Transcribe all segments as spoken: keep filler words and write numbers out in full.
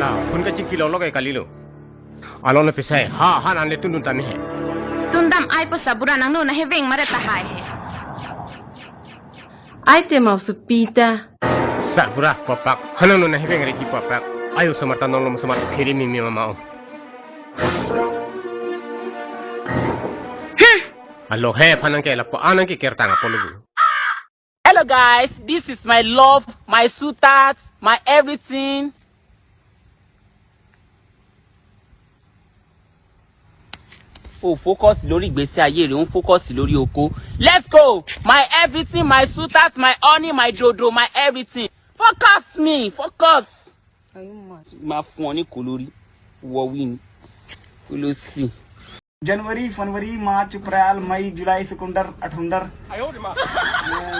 La, phone kachingki lo lo ke kalilo. Alon le pesai, ha, ha, nan le tundun tame he. Tundam ai pu sarbura, nangno naheveng mare tahai he. Ai te mau supi ta. Sarbura, papak, ha nangno naheveng re ki papak. Ayo samar ta nonglo samar phiri mimi mama om. Alo he, phanang ke lapu anang ke kertang apolo bu. Hello guys, this is my love, my sweetheart, my everything. Oh, focus lórí ìgbésí ayé rẹ, ó ń focus lórí oko. Let's go! My everything, my sweetheart, my honey, my dodo, my everything. Focus me, focus. Máa fún ọ ní kò lórí. Wọ wí ni. Kò ló sì. जनवरी, फरवरी, मार्च, अप्रैल, मई, जुलाई, सितंबर, अठुंदर, अ,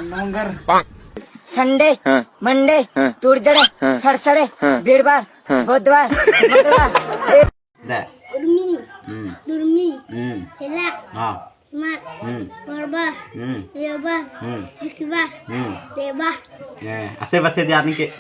नवंबर, संडे, हाँ। मंडे, हाँ। ट्यूसडे, हाँ। सैटरडे, हाँ। वीरवार, हाँ। बुधवार, मंगलवार। Dah. Urmi, Hmm. Durmi, Hmm. Hela, Ha. Mat, Hmm. Morba, Hmm. Yoba, Hmm. Biswa, Hmm. Deba. Eh, ase bathe dia nike.